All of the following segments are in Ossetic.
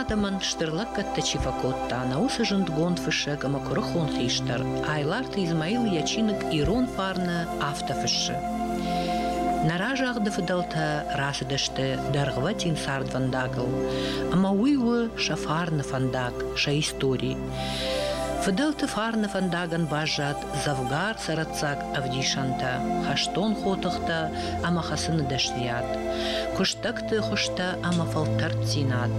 адӕмӕн стыр лӕггӕдтӕ чи фӕкодта, нӕ уыцы зындгонд фыссӕг ӕмӕ куырыхон хистӕр Айларты Измаил йӕ чиныг «Ирон фарны» афтӕ фыссы: Нӕ разагъды фыдӕлтӕ рацыдысты дӕргъвӕтин цардвӕндагыл, ӕмӕ уый у сӕ фарны фӕндаг, сӕ истори. Фыдӕлты фарны фӕндагӕн баззад дзӕвгар цӕрӕццаг ӕвдисӕнтӕ, хӕстон хотыхтӕ ӕмӕ хӕцыны дӕсныйад, куыстӕгты хуызтӕ ӕмӕ фӕлтӕрддзинад,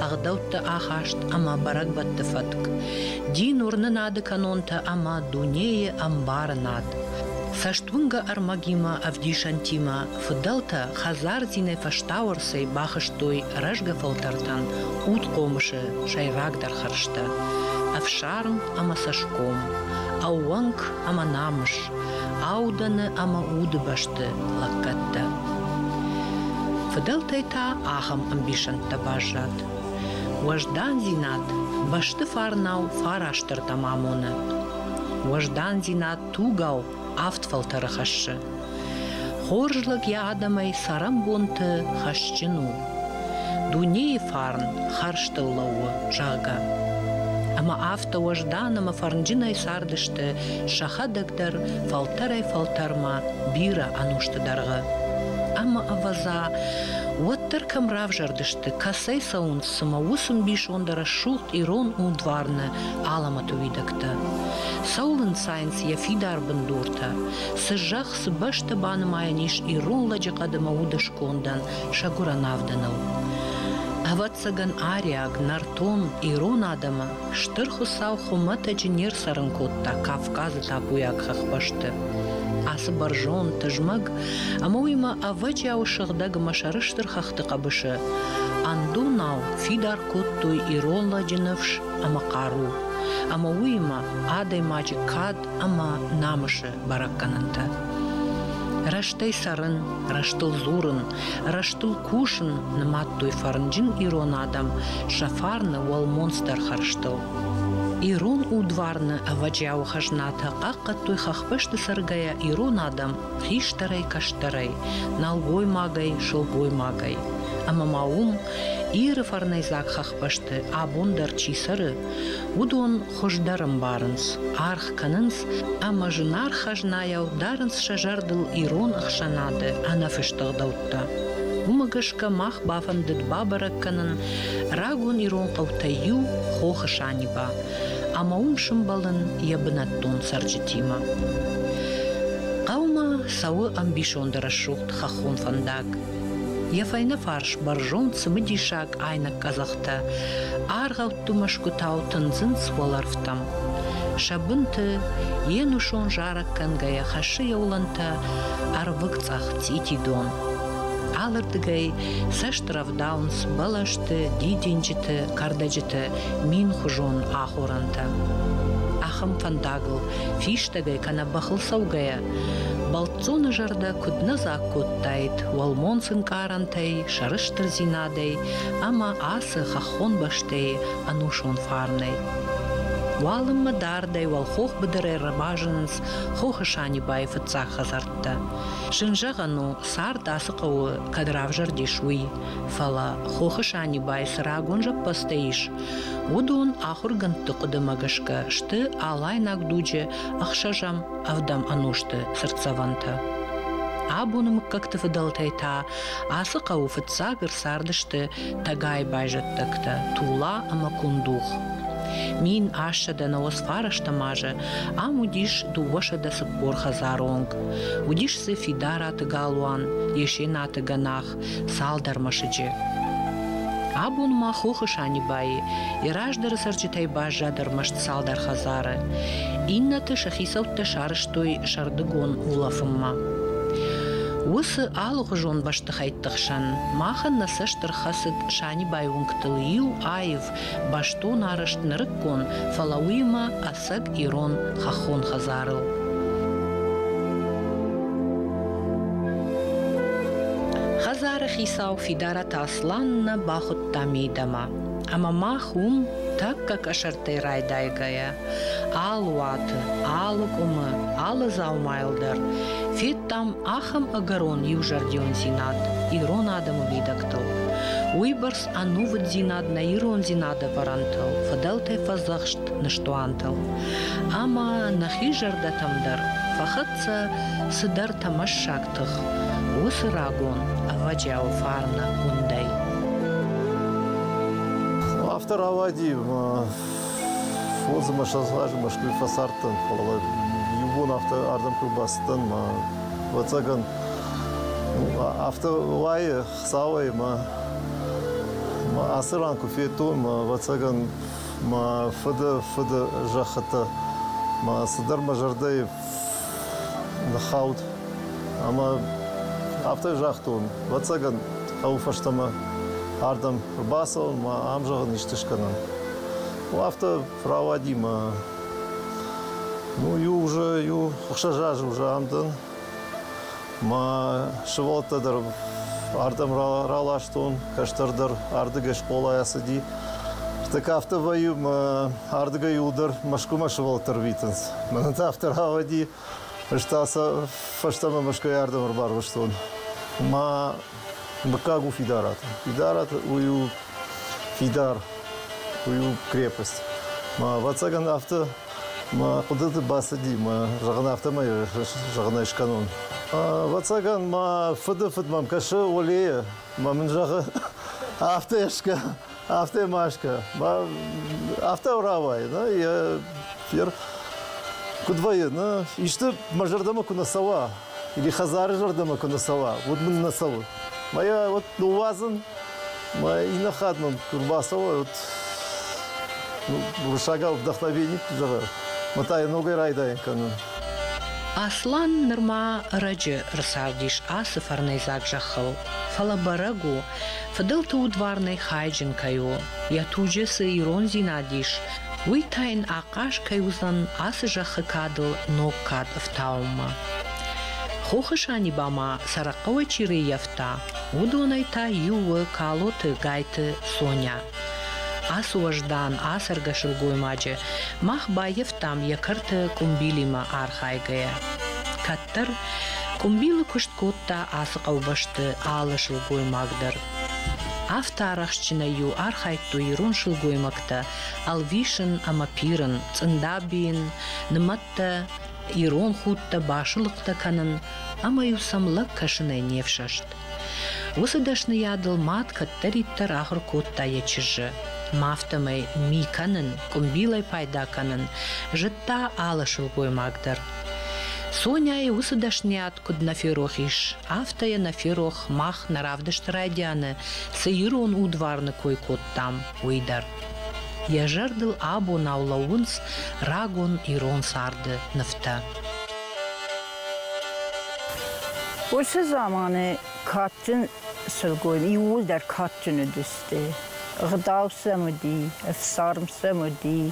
ӕгъдӕутты ахаст ӕмӕ бӕрӕгбӕтты фӕтк, дин уырнынады кӕнонтӕ ӕмӕ дунейы ӕмбарынад. Цӕстуынгӕ ӕрмӕгимӕ ӕвдисӕнтимӕ фыдӕлтӕ хӕдзардзинӕй фӕстауӕрцӕй бахызтой рӕзгӕ фӕлтӕртӕн удхъомысы сӕйрагдӕр хӕрзтӕ – ӕфсарм ӕмӕ цӕсгом, ӕууӕнк ӕмӕ намыс, аудӕны ӕмӕ удыбӕсты лӕггӕдтӕ. Фыдӕлтӕй та ахӕм ӕмбисӕндтӕ баззад. Уӕздандзинад бӕсты фарнау фарастырдӕм амоны. Уӕздандзинад тугау авд фӕлтӕры хӕссы. Хорз лӕг йӕ адӕмӕй цӕрӕнбонты хӕсджын у. Дунейы фарн хӕрзтыл лӕууы, зӕгъгӕ. Ӕмӕ афтӕ уӕздан ӕмӕ фӕрнджынӕй цардысты сӕхӕдӕг дӕр фӕлтӕрӕй-фӕлтӕрмӕ бирӕ ӕнусты дӕргъы. Ӕмӕ, ӕвӕдза, уӕддӕр кӕм равзӕрдысты, кӕцӕй цӕуынц, цымӕ уыцы ӕмбисонды рӕсугъд ирон удварны алӕмӕты уидӕгтӕ? Цӕуыл ӕнцайынц йӕ фидар бындуртӕ? Цы зӕхх, цы бӕстӕ банымайӕн ис ирон лӕджыхъӕд ӕмӕ уды скондӕн сӕ гуырӕн авдӕныл? Ӕвӕццӕгӕн, ариаг, нӕртон ирон адӕмы Стыр Хуыцау хуымӕтӕджы не рцӕрын кодта Кавказы табуйаг хӕхбӕсты. Ацы бӕрзонд, тызмӕг ӕмӕ уыимӕ ӕвӕджиауы сыгъдӕг ӕмӕ сӕрыстыр хӕхты хъӕбысы ӕндонау фидар кодтой ирон лӕджы ныфс ӕмӕ хъару, ӕмӕ уыимӕ адӕймаджы кад ӕмӕ намысы бӕрӕггӕнӕнтӕ. Рӕстӕй цӕрын, рӕстыл дзурын, рӕстыл кусын нымадтой фӕрнджын ирон адӕм сӕ фарны уӕлмонцдӕр хӕрзтыл. Ирон удварны ӕвӕджиауы хӕзнатӕ хъахъхъӕдтой хӕхбӕсты цӕргӕйӕ ирон адӕм хистӕрӕй-кӕстӕрӕй, нӕлгоймагӕй, сылгоймагӕй. Ӕмӕ ма уым, Иры фӕрнӕйдзаг хӕхбӕсты абон дӕр чи цӕры, уыдон хуыздӕр ӕмбарынц, аргъ кӕнынц ӕмӕ зынаргъ хӕзнайау дарынц сӕ зӕрдыл ирон ӕхсӕнады ӕнӕфыст ӕгъдӕуттӕ. Уымӕ гӕсгӕ мах бафӕндыд бабӕрӕг кӕнын рагон ирон хъӕутӕй иу Хохы Саниба ӕмӕ уым сымбӕлын йӕ бынӕттон цӕрджытимӕ. Хъӕумӕ цӕуы ӕмбисонды рӕсугъд хӕххон фӕндаг. Йӕ фӕйнӕфарс бӕрзонд цымыдисаг айнӕг къӕдзӕхтӕ аргъӕутты мӕсгуытау тындзынц уӕлӕрвтӕм. Сӕ бынты йе нусон зарӕг кӕнгӕйӕ хӕссы йӕ уылӕнтӕ ӕрвыгцъӕх цъитидон. Алырдыгӕй цӕст рӕвдауынц бӕлӕсты, дидинджыты, кӕрдӕджыты минхуызон ахорӕнтӕ. Ахӕм фӕндагыл фистӕгӕй кӕнӕ бӕхыл цӕугӕйӕ, бӕлццоны зӕрдӕ куыд нӕ дзаг кодтаид уӕлмонц ӕнкъарӕнтӕй, сӕрыстырдзинадӕй ӕмӕ ацы хӕххон бӕстӕйы ӕнусон фарнӕй. Уалынмӕ дардӕй уӕлхох быдырӕй рабазынынц хохы Санибайы фыццаг хӕдзӕрттӕ. Зын зӕгъӕн у, цард ацы хъӕуы кӕд равзӕрдис, уый, фӕлӕ хохы Санибайы цы рагон зӕппӕдзтӕ ис, уыдон ахуыргӕндты хъуыдымӕ гӕсгӕ сты алайнаг дуджы ӕхсӕзӕм ӕвдӕм ӕнусты цыртдзӕвӕнтӕ. Абоны мыггӕгты фыдӕлтӕй та ацы хъӕуы фыццаг ӕрцардысты Тӕгайы байзӕддӕгтӕ Тула ӕмӕ Кундух. 1899 азы ам уыдис 240 хӕдзары онг. Уыдис дзы Фидараты галуан, Есенаты гӕнах, цалдӕр мӕсыджы. Абон ма хохы Санибайы йӕ раздӕры цӕрджытӕй баззад ӕрмӕст цалдӕр хӕдзары. Иннӕты сӕ хицӕуттӕ сарӕзтой сӕрдыгон улӕфынмӕ. Уыцы алыгъуызон бӕстыхӕйтты хсӕн махӕн нӕ цӕст ӕрхӕцыд Санибайы уынгтыл иу аив, бӕстон арӕзт нырыккон, фӕлӕ уыимӕ ӕцӕг ирон хӕххон хӕдзарыл. Хӕдзары хицау Фидараты Аслан нӕ бахуыдта мидӕмӕ, ӕмӕ мах уым тӕккӕ къӕсӕртӕй райдайгӕйӕ алы уаты, алы къуымы, алы дзаумайыл дӕр федтам ахӕм ӕгӕрон иузӕрдиондзинад ирон адӕмы уидӕгтыл. Уыйбӕрц ӕнувыддзинад нӕ ирондзинады ӕвӕрӕнтыл, фыдӕлтӕй фӕдзӕхст ныстуантыл. Ӕмӕ нӕхи зӕрдӕтӕм дӕр фӕхӕццӕ цыдӕр тӕмӕссаг тых уыцы рагон ӕвӕджиауы фарны уындӕй. Афтӕ рауади, фондз ӕмӕ ссӕдз азы Мӕскуыйы фӕцардтӕн, фӕлӕ иу бон афтӕ ардӕм куы рбацыдтӕн, мӕ ӕвӕццӕгӕн, афтӕ уайы Хуыцауӕй мӕ ацы ран куы федтон, мӕ ӕвӕццӕгӕн, мӕ фыды фыды зӕххытӕ, мӕ цыдӕр мӕ зӕрдӕйы ныххауд. Ӕмӕ афтӕ загътон, ӕвӕццӕгӕн, хъӕуы фӕстӕмӕ ардӕм ӕрбацӕуын мӕ ам зӕгъын исты скӕнын. Афтӕ рауади мӕ ну, иу уже иу ӕхсӕз азы уже ам дӕн. Мӕ сывӕллӕттӕ дӕр ардӕм раластон, кӕстӕр дӕр ардыгӕй скъолайӕ цыди. Так афтӕ вӕййы, мӕ ардыгӕй иуылдӕр Мӕскуымӕ сывӕллӕттӕ рвитынц. Мӕнӕн та афтӕ рауади, ӕз та сӕ фӕстӕмӕ Мӕскуыйӕ ардӕм ӕрбарвыстон. Мӕ мыггаг у Фидараты. Фидарат уый у фидар, уый у крепость. Мӕ ӕвӕццӕгӕн афтӕ мӕ хъуыдыты бацыди, мӕ зӕгъын афтӕмӕй зӕгъын ӕй скӕнон. Ӕвӕццӕгӕн мӕ фыды фыд мӕм кӕсы Олейы, мӕ мын зӕгъы, афтӕ скӕ, афтӕ ма скӕ. Афтӕ рауайы, нӕ, йӕ куыд вӕййы, нӕ, исты мӕ зӕрдӕмӕ куы нӕ цӕуа, или хӕдзары зӕрдӕмӕ куы нӕ цӕуа, уӕд мын нӕ цӕуы. Мӕ йӕ вот ныууадзын, Мӕ иннӕ хатт мӕм куы рбацӕуа, уӕд уырыссагау вдохновение зӕгъы, мӕ та йӕ ногӕй райдайын кӕнын. Аслан нырма ӕрӕджы ӕрцардис ацы фӕрнӕйдзаг зӕххыл, фӕлӕ бӕрӕг у, фыдӕлты удварнӕй хайджын кӕй у, йӕ туджы цы ирондзинад ис, уый та йын ахъаз кӕй уыдзӕн ацы зӕххы кадыл ног кад ӕфтауынмӕ. Хохы Саниба ма Сӕрӕхъӕуӕй чи рыййӕфта, Уыдонӕй та иу у Калоты Гайты Соня. Ацы уӕздан, ацӕргӕ сылгоймаджы мах баййӕфтам йӕ кӕрты къуымбилимӕ архайгӕйӕ. Кӕддӕр къуымбилы куыст кодта ацы хъӕубӕсты алы сылгоймаг дӕр. Афтӕ арӕхстджынӕй-иу архайдтой ирон сылгоймӕгтӕ ӕлвисын ӕмӕ пирын, цъында бийын, нымӕттӕ, ирон худтӕ басылыхътӕ кӕнын ӕмӕ-иу сӕм лӕг кӕсынӕй не фсӕст. Уыцы дӕсныйадыл мад кӕддӕриддӕр ахуыр кодта йӕ чызджы. Ма афтӕмӕй ми кӕнын, къуымбилӕй пайда кӕнын зыдта алы сылгоймаг дӕр. Соняйы уыцы дӕсныйад куыд нӕ ферох ис, афтӕ йӕ нӕ ферох мах нӕ равдысты райдианы цы ирон удварны кой кодтам, уый дӕр. Йӕ зӕрдыл абонау лӕууынц рагон ирон царды нывтӕ. Уыцы заманы кадджын сылгоймаг иууылдӕр кадджын уыдысты. Ӕгъдау сӕм уыди, ӕфсарм сӕм уыди.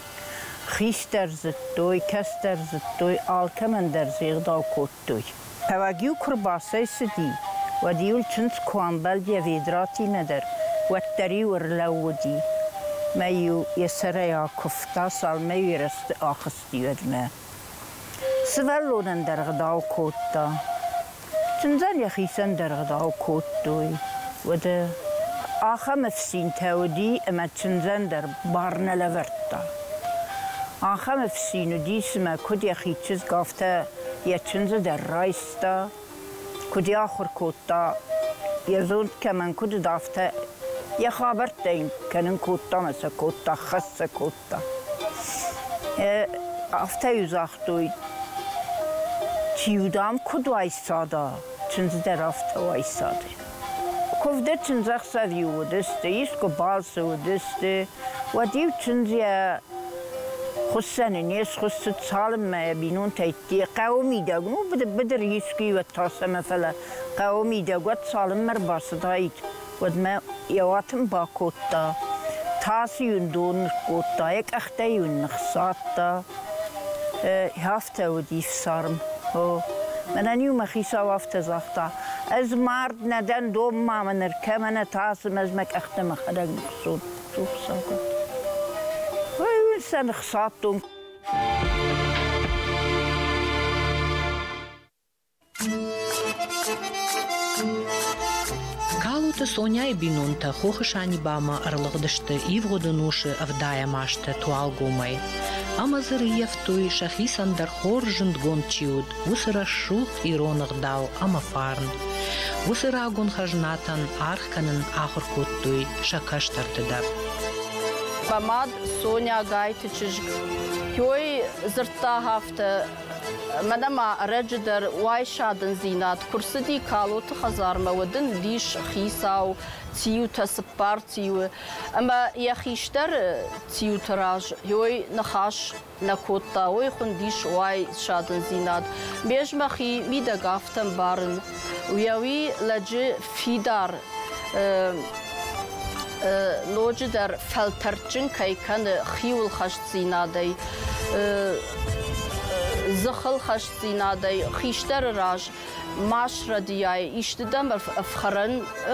Хистӕр зыдтой, кӕстӕр зыдтой, алкӕмӕн дӕр дзы ӕгъдау кодтой. Тӕваг-иу куы рбацӕйцыди, уӕд-иу ыл чындз куы амбӕлд йӕ ведратимӕ дӕр, уӕддӕр-иу ӕрлӕууыди. Мӕ-иу йӕ сӕрӕй акуывта, цалынмӕ-иу йӕ рӕзты ахызти, уӕдмӕ. Сывӕллонӕн дӕр ӕгъдау кодта. Чындзӕн йӕхицӕн дӕр ӕгъдау кодтой. Уӕдӕ ахӕм ӕфсинтӕ уыди, ӕмӕ чындзӕн дӕр бар нӕ лӕвӕрдта. Ахӕм ӕфсин уыди, цымӕ куыд йӕхи чызг, афтӕ йӕ чындзы дӕр райста, куыд йӕ ахуыр кодта, йӕ зонд кӕмӕн куыд уыд, афтӕ йӕ хабӕрттӕ йын кӕнын кодта ӕмӕ сӕ кодта, хӕццӕ кодта. Афтӕ-иу загътой, чи-иу, дам, куыд уайсада, чындз дӕр афтӕ уайсады. Куывды чындзӕхсӕв-иу уыдысты, искуы балцы уыдысты, уӕд-иу чындз йӕ хуыссӕны не схуыссыд, цалынмӕ йӕ бинонтӕ хъӕуы мидӕг, ну, быдыр искуы уӕд та цӕмӕ, фӕлӕ хъӕуы мидӕг уӕд цалынмӕ рбацыдаид, уӕдмӕ йӕ уат ын бакодта, тасы-иу ын дон ныккодта, йӕ къӕхтӕ-иу ын ныхсадта. Афтӕ уыди фсарм. О, мӕнӕн-иу мӕ хицау афтӕ загъта, ӕз мард нӕ дӕн, дон ма мын ӕркӕ, мӕнӕ тасы ӕз мӕ къӕхтӕ мӕхӕдӕг ныхсон. Уый сӕ ныхсадтон. Калоты Гайты Соняйы бинонтӕ Хохы Санибамӕ ӕрлыгъдысты ивгъуыд ӕнусы ӕвдайӕм азты Туалгомӕй ӕмӕ дзы рыййӕфтой, сӕхицӕн дӕр хорз зындгонд чи уыд, уыцы рӕсугъд ирон ӕгъдау ӕмӕ фарн. Уыцы рагон хӕзнатӕн аргъ кӕнын ахуыр кодтой сӕ кӕстӕрты дӕр. Мӕ мад Соня Гайты чызг Ёй дзырдта афтӕ, мӕнӕ ма ӕрӕджы дӕр уайсадындзинад куы рцыди Калоты хӕдзармӕ, уӕд ын уыдис хицау, тиутӕ, цыппар тиуы. Ӕмӕ йӕ хистӕр тиуты раз ёй ныхас нӕ кодта, уый хуындис уайсадындзинад. Ме мӕхи мидӕг афтӕ ӕмбарын, уӕуи лӕджы фидар ноджыдӕр фӕлтӕрдджын кӕй кӕны хиуылхӕстдзинадӕй, дзыхылхӕстдзинадӕй хистӕры раз ма срӕдийай, исты дӕм ӕфхӕрӕн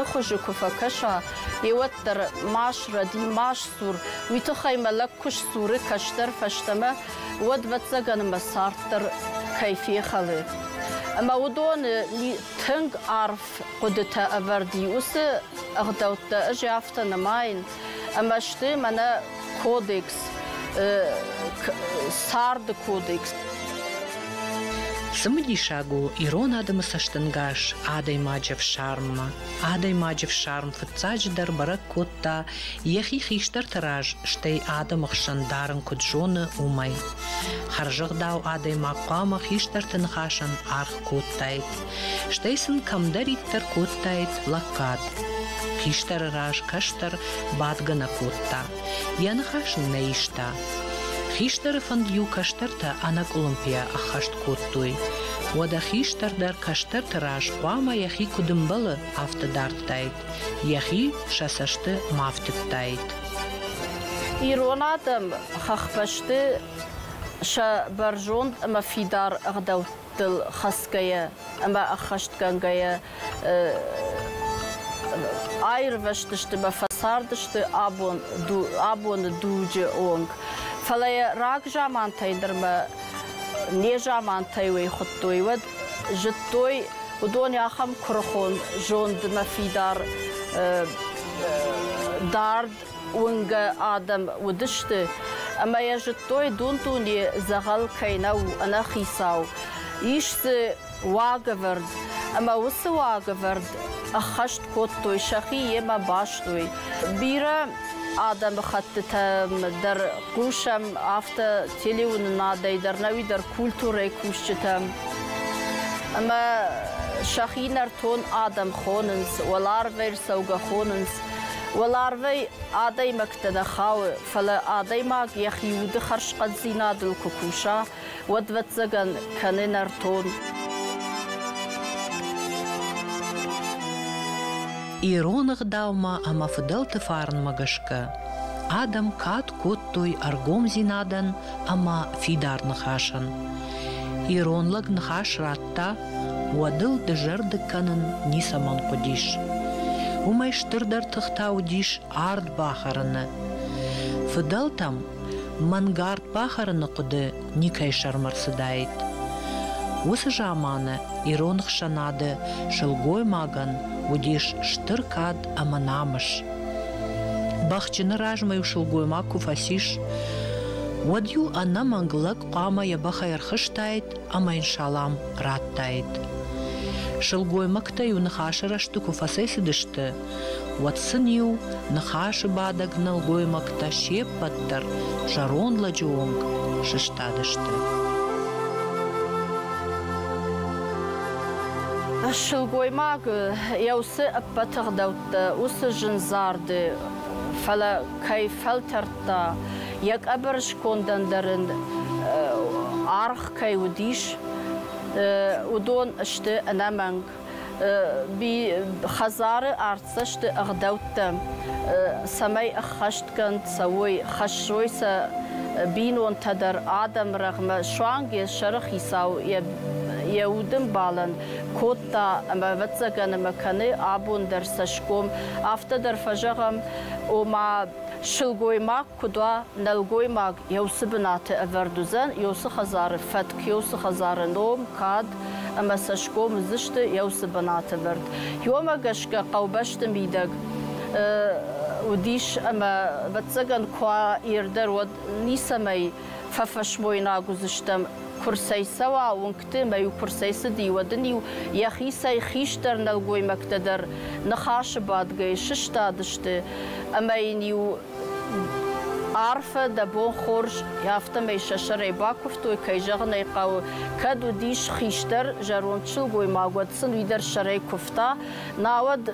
хуызы куы фӕкӕса, йеуӕддӕр ма срӕди, ма сдзур, уый тыххӕй мӕ лӕг куы сдзуры кӕстӕр фӕстӕмӕ, уӕд, ӕвӕццӕгӕн, мӕ цард дӕр кӕй фехӕлы. Ӕмӕ уыдоны тынг арф хъуыдытӕ ӕвӕрд и, уыцы ӕгъдӕуттӕ ӕз афтӕ нымайын, ӕмӕ сты мӕнӕ кодекс, царды кодекс. Цымыдисаг у ирон адӕмы цӕстӕнгас адӕймаджы ӕфсарммӕ. Адӕймаджы ӕфсарм фыццаджыдӕр бӕрӕг кодта, йӕхи хистӕрты раз, стӕй адӕмы хсӕн дарын куыд зоны, уымӕй. Хӕрзӕгъдау адӕймаг хъуамӕ хистӕрты ныхасӕн аргъ кодтаид, стӕй сын кӕмдӕриддӕр кодтаид лӕггад. Хистӕры раз кӕстӕр бадгӕ нӕ кодта, йӕ ныхас ын нӕ иста. Хистӕры фӕнд-иу кӕстӕртӕ ӕнӕкъуылымпыйӕ ӕххӕст кодтой. Уӕдӕ хистӕр дӕр кӕстӕрты раз хъуамӕ йӕхи куыд ӕмбӕлы, афтӕ дардтаид, йӕхи сӕ цӕсты ма фтыдтаид. Ирон адӕм хӕхбӕсты сӕ бӕрзонд ӕмӕ фидар ӕгъдӕуттыл хӕцгӕйӕ ӕмӕ ӕххӕстгӕнгӕйӕ аирвӕзтысты ӕмӕ фӕцардысты абоны дуджы онг. Фӕлӕ йӕ рагзамантӕй нырмӕ незамантӕй уый хуыдтой, уӕд зыдтой, уыдон ахӕм куырыхон зондмӕ фидар дард уынгӕ адӕм уыдысты, ӕмӕ йӕ зыдтой, дун-дуне дзӕгъӕл кӕй нӕу ӕнӕхицау. Ис дзы уагӕвӕрд, ӕмӕ уыцы уагӕвӕрд ӕххӕст кодтой, сӕхи йемӕ бастой. Бирӕ адӕмыхӕттытӕм дӕр хъусӕм, афтӕ телеуынынадӕй дӕр, нӕуи дӕр культурӕйы кусджытӕм. Ӕмӕ сӕхи нӕртон адӕм хонынц, уӕларвӕй ӕрцӕугӕ хонынц. Уӕларвӕй адӕймӕгтӕ нӕ хауы, фӕлӕ адӕймаг йӕхи уды хӕрзхъӕддзинадыл куы куса, уӕд, ӕвӕццӕгӕн, кӕны нӕртон. Ирон ӕгъдаумӕ ӕмӕ фыдӕлты фарнмӕ гӕсгӕ адӕм кад кодтой ӕргомдзинадӕн ӕмӕ фидар ныхасӕн. Ирон лӕг ныхас радта, уӕд ыл дызӕрдыг кӕнын ницӕмӕн хъуыдис. Уымӕй стырдӕр тых та уыдис ард бахӕрыны. Фыдӕлтӕм мӕнгард бахӕрыны хъуыды никӕй сӕрмӕ рцыдаид. Уыцы заманы ирон ӕхсӕнады сылгоймагӕн уыдис стыр кад ӕмӕ намыс. Бӕхджыны размӕ-иу сылгоймаг куы фӕцис, уӕд-иу ӕнӕмӕнг лӕг хъуамӕ йӕ бӕхӕй ӕрхызтаид ӕмӕ йын салам радтаид. Сылгоймӕгтӕ-иу ныхасы рӕзты куы фӕцӕйцыдысты, уӕд сын-иу ныхасы бадӕг нӕлгоймӕгтӕ се ппӕт дӕр зӕронд лӕджы онг сыстадысты. Сылгоймаг йӕ уыцы ӕппӕт ӕгъдӕуттӕ, уыцы зындзарды, фӕлӕ кӕй фӕлтӕрдта, йӕ къӕбӕр скондӕн дӕр ын аргъ кӕй уыдис, уыдон сты ӕнӕмӕнг. Хӕдзары артдзӕсты ӕгъдӕуттӕ цӕмӕй ӕххӕстгонд цӕуой, хӕссой сӕ бинонтӕ дӕр адӕмы рӕгъмӕ, суанг йӕ сӕрыхицау йӕ удымбалӕн кодта ӕмӕ, ӕвӕццӕгӕн, ӕмӕ кӕны абон дӕр цӕсгом. Афтӕ дӕр фӕзӕгъӕм, ома сылгоймаг куыд уа, нӕлгоймаг еуцы бынаты ӕвӕрд уыдзӕн, еуцы хӕдзары фӕтк, еуцы хӕдзары ном, кад. ӕмӕ цӕсгом уыдзысты йӕ уыцы бынаты вӕрд. Уымӕ гӕсгӕ хъӕубӕсты мидӕг уыдис ӕмӕ, ӕвӕццӕгӕн, куы ирдӕр, уӕд ницӕмӕй фӕфӕсмойнаг уыдзыстӕм. Куы рцӕйцӕуа уынгты ӕмӕ-иу куы рцӕйцыди, уӕд ын-иу йӕхицӕй хистӕр нӕлгоймӕгтӕ дӕр ныхасы бадгӕйӕ сыстадысты ӕмӕ йын-иу арфӕ, дӕ бон хорз, афтӕмӕй сӕ сӕрӕй бакуывтой, кӕй зӕгъын ӕй хъӕуы, кӕд уыдис хистӕр зӕронд сылгоймаг, уӕд сын уый дӕр сӕрӕй куывта, науӕд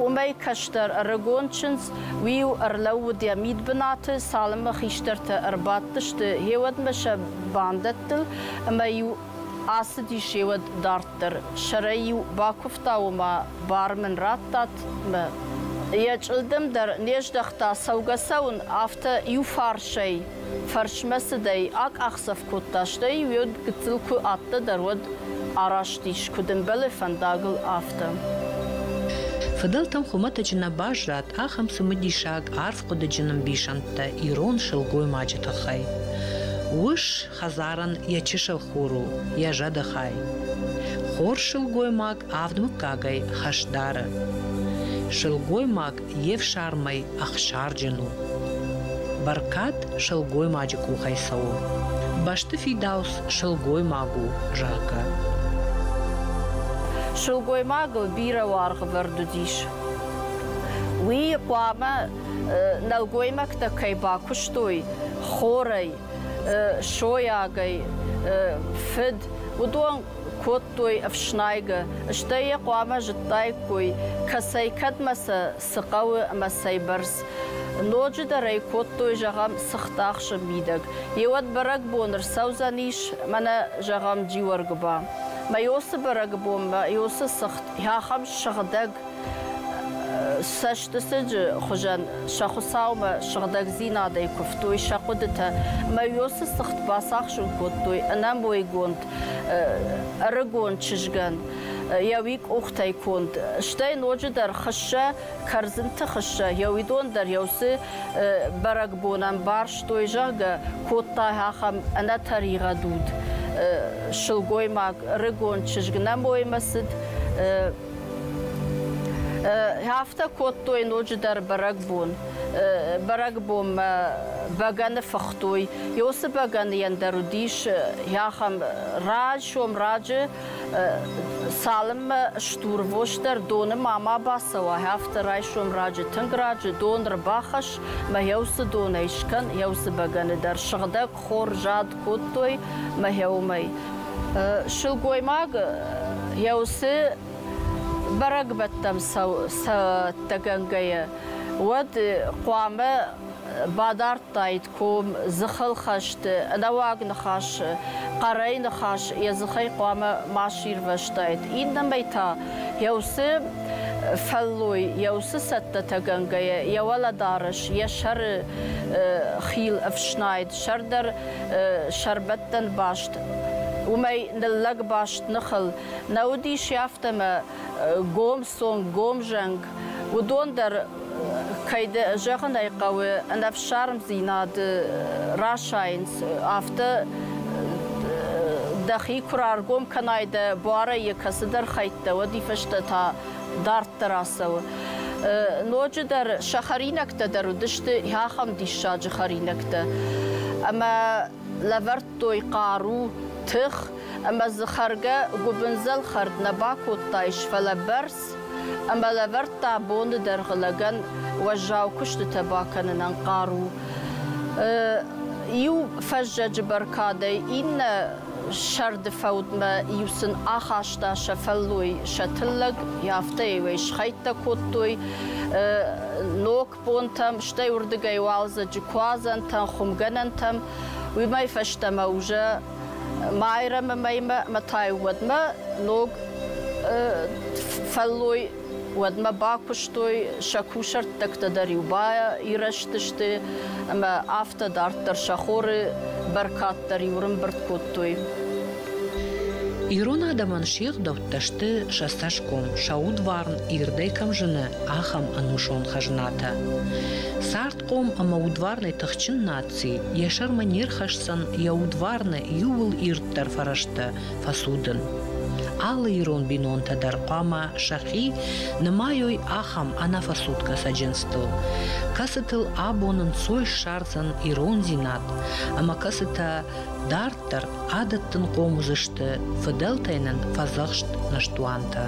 уымӕй кӕстӕр ӕрыгон чындз, уый-иу ӕрлӕууыд йӕ мидбынаты, цалынмӕ хистӕртӕ ӕрбадтысты, гъеуӕдмӕ сӕ бандӕттыл, ӕмӕ-иу ацыдис гъеуӕд дарддӕр. Сӕрӕй-иу бакуывта, ома бар мын раттат мӕ. Йӕ чъылдым дӕр не здӕхта цӕугӕ-цӕуын, афтӕ иу фарсӕй фӕрсмӕ цыдӕй акъахдзӕф кодта, стӕй-иу йӕ гыццыл куы ӕддӕдӕр, уӕд араст ис, куыд ӕмбӕлы фӕндагыл, афтӕ. Фыдӕлтӕм хуымӕтӕджы нӕ баззад ахӕм цымыдисаг, арфхъуыдыджын ӕмбисӕндтӕ ирон сылгоймаджы тыххӕй. Ус хӕдзарӕн йӕ чысыл хур у, йӕ зӕды хай. Хорз сылгоймаг авд мыггагӕй хӕс дары. Сылгоймаг йе фсармӕй ӕхсарджын у. Бӕркад сылгоймаджы къухӕй цӕуы. Бӕсты фидауц сылгоймаг у, зӕгъгӕ. Сылгоймагыл бирӕ уаргъ ӕвӕрд уыдис. Уый хъуамӕ нӕлгоймӕгтӕ кӕй бакуыстой хорӕй, сойагӕй, фыд, уыдон кодтой ӕфснайгӕ, стӕй йӕ хъуамӕ зыдтаиккой, кӕцӕй кӕдмӕ сӕ цы хъӕуы ӕмӕ цӕйбӕрц. Ноджыдӕр ӕй кодтой, зӕгъӕм, цыхтахсы мидӕг. Еуӕд бӕрӕгбон ӕрцӕудзӕнис, мӕнӕ, зӕгъӕм, Джиуӕргуыба. Мӕ ёсы бӕрӕгбонмӕ ёсы цыхт ахӕм сыгъдӕг цӕстысыджы хуызӕн сӕ Хуыцаумӕ сыгъдӕгдзинадӕй куывтой сӕ хъуыдытӕ ӕмӕ ёсы цыхт бацахсын кодтой ӕнӕмойгонд ӕрыгон чызгӕн йӕ уый къухтӕй конд. Стӕй ноджыдӕр хыссӕ, кӕрдзынты хыссӕ, йӕ уыдон дӕр йӕ уыцы бӕрӕгбонӕн барстой, зӕгъгӕ, кодта ахӕм ӕнӕтӕригъӕд уд сылгоймаг, ӕрыгон чызг нӕ моймӕ цыд. Афтӕ кодтой ноджыдӕр бӕрӕгбон. Бӕрӕгбонмӕ бӕгӕны фыхтой. Уыцы бӕгӕныйӕн дӕр уыдис ахӕм райсом раджы цалынмӕ стурвос дӕр доны ма ма бацӕуа, афтӕ райсом раджы тынг раджы дон ӕрбахӕсс мӕ еусы донӕй скӕн, еусы бӕгӕны дӕр сыгъдӕг хор зад кодтой мӕ еумӕй. Сылгоймаг еусы бӕрӕгбӕттӕм цӕттӕгӕнгӕйӕ, уӕд хъуамӕ бадардтаид ком, дзыхыл хӕсты, ӕнӕуаг ныхас, хъӕрӕй ныхас йӕ дзыхӕй хъуамӕ ма сирвӕзтаид. Иннӕмӕй та йӕ уыцы фӕллой, йӕ уыцы цӕттӕтӕгӕнгӕйӕ йӕ уӕлӕдарӕс, йӕ сӕры хил ӕфснайд, сӕр дӕр сӕрбӕттӕн баст, уымӕй ныллӕг баст ныхыл нӕ уыдис, афтӕмӕ гом цонг, гом зӕнг, уыдон дӕр кӕй зӕгъын ӕй хъӕуы, ӕнӕфсармдзинад расайынц. Афтӕ дӕхи куы раргом кӕнай дӕ буарӕй йӕ кӕцыдӕр хӕйттӕ, уӕд и фӕстӕ та дарддӕр ацӕуы. Ноджыдӕр сӕ хӕринӕгтӕ дӕр уыдысты ахӕм диссаджы хӕринӕгтӕ. Ӕмӕ лӕвӕрдтой хъару, тых, ӕмӕ дзы хӕргӕ гуыбындзӕл хӕрд нӕ бакодтаис, фӕлӕ бӕрц ӕмӕ лӕвӕрдта боны дӕргъы лӕгӕн уӕззау куыстытӕ бакӕнынӕн хъару. Иу фӕззӕджы бӕркадӕй иннӕ сӕрды фӕудмӕ иу сын ахаста сӕ фӕллой, сӕ тыллӕг, афтӕ-иу ӕй схӕйттӕ кодтой ног бонтӕм, стӕй уырдыгӕй уалдзӕджы куадзӕнтӕм, хуымгӕнӕнтӕм. Уымӕй фӕстӕмӕ уже Майрӕмы мӕймӕ ӕмӕ та-иу уӕдмӕ ног фӕллой уӕдмӕ бакуыстой, сӕ кусӕрттӕгтӕ дӕр-иу баирӕзтысты ӕмӕ афтӕ дарддӕр сӕ хоры бӕркад дӕр-иу ӕрӕмбырд кодтой. Ирон адӕмӕн се гъдӕуттӕ сты сӕ цӕсгом, сӕ удварн ирдӕй кӕм зыны, ахӕм ӕнусон хӕзнатӕ. Цардхъом ӕмӕ удварнӕй тыхджын наци йӕ сӕрмӕ не рхӕсдзӕн йӕ удварны иууыл ирддӕр фӕрӕзтӕ фӕцудын. Алы ирон бинонтӕ дӕр хъуамӕ сӕхи нымайой ахӕм ӕнӕфӕцудгӕ цӕджындзтыл, кӕцытыл абон ӕнцой ссардзӕн ирондзинад ӕмӕ кӕцытӕ дарддӕр адӕттынхъом уыдзысты фыдӕлтӕй нын фӕдзӕхст ныстуантӕ.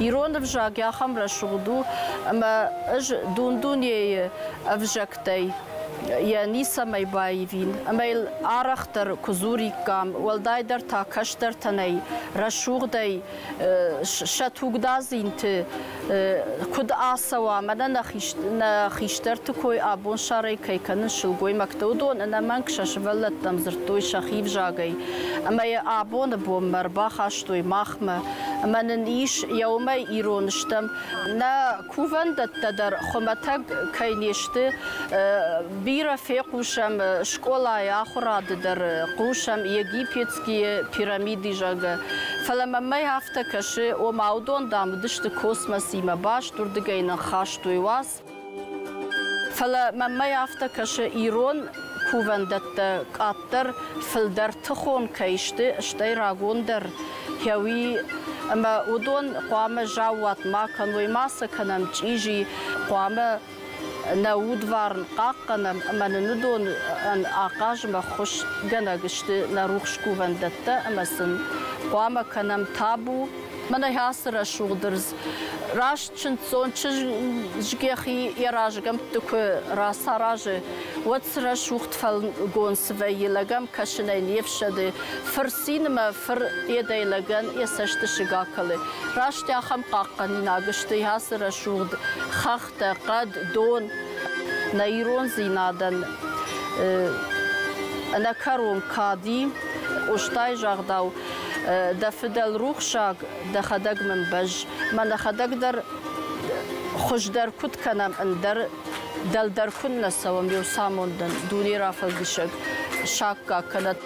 Ирон ӕвзаг ахӕм рӕсугъд у, ӕмӕ ӕз дун-дунейы ӕвзӕгтӕй йӕ ницӕмӕй баивин, ӕмӕ йыл арӕхдӕр куы дзуриккам, уӕлдайдӕр та кӕстӕртӕн ӕй рӕсугъдӕй сӕ тугдадзинты куыд ацӕуа, мӕнӕ нӕ хистӕрты кой абонсарӕй кӕй кӕнынц сылгоймӕгтӕ, уыдон ӕнӕмӕнг сӕ сывӕллӕттӕм дзырдтой сӕхи взагӕй ӕмӕ йӕ абоны бонмӕ ӕрбахастой махмӕ. Ӕмӕ нын ис, йӕ уымӕй ирон стӕм. Нӕ кувӕндӕттӕ дӕр хуымӕтӕг кӕй не сты, бирӕ фехъусӕм скъолайы ахуырады дӕр хъусӕм египетские пирамиды, зӕгъгӕ. Фӕлӕ мӕнмӕ афтӕ кӕсы, ома уыдон, дам, уыдысты космосимӕ баст, уырдыгӕй нын хастой уац. Фӕлӕ мӕнмӕ афтӕ кӕсы, ирон кувӕндӕттӕ къаддӕр, фылдӕр тыхон кӕй сты, стӕй рагондӕр хӕуи ӕмӕ уыдон хъуамӕ заууат ма кӕной, ма сӕ кӕнӕм чъизи, хъуамӕ нӕ удварн хъахъхъӕнӕм ӕмӕ нын уыдон ахъазмӕ ххуысгӕнӕг сты нӕ рухс кувӕндӕттӕ ӕмӕ сын хъуамӕ кӕнӕм табу. Мӕнӕ ацы рӕсугъд ӕрдз раст чындздзон чызг йӕхи йӕ разгӕмтты куы рацаразы, уӕд цы рӕсугъд фӕлгонц вӕййы, лӕгӕм кӕсынӕй не фсӕды, фыр цинмӕ фыр едӕй лӕгӕн йӕ цӕстысыг акӕлы. Раст ахӕм хъахъхъӕнинаг сты ацы рӕсугъд хӕхтӕ, хъӕд, дон. Нӕ ирондзинадӕн ӕнӕкӕрон кад и, Къостайы загъдау, дӕ фыдӕл рухсаг, дӕхӕдӕг мын бӕзз. Мӕ нӕхӕдӕг дӕр хуыздӕр куыд кӕнӕм, ӕндӕр дӕлдӕр куыннӕ цӕуӕм, еу самондӕн дуне рафӕлдисӕг саккаг кӕнӕд.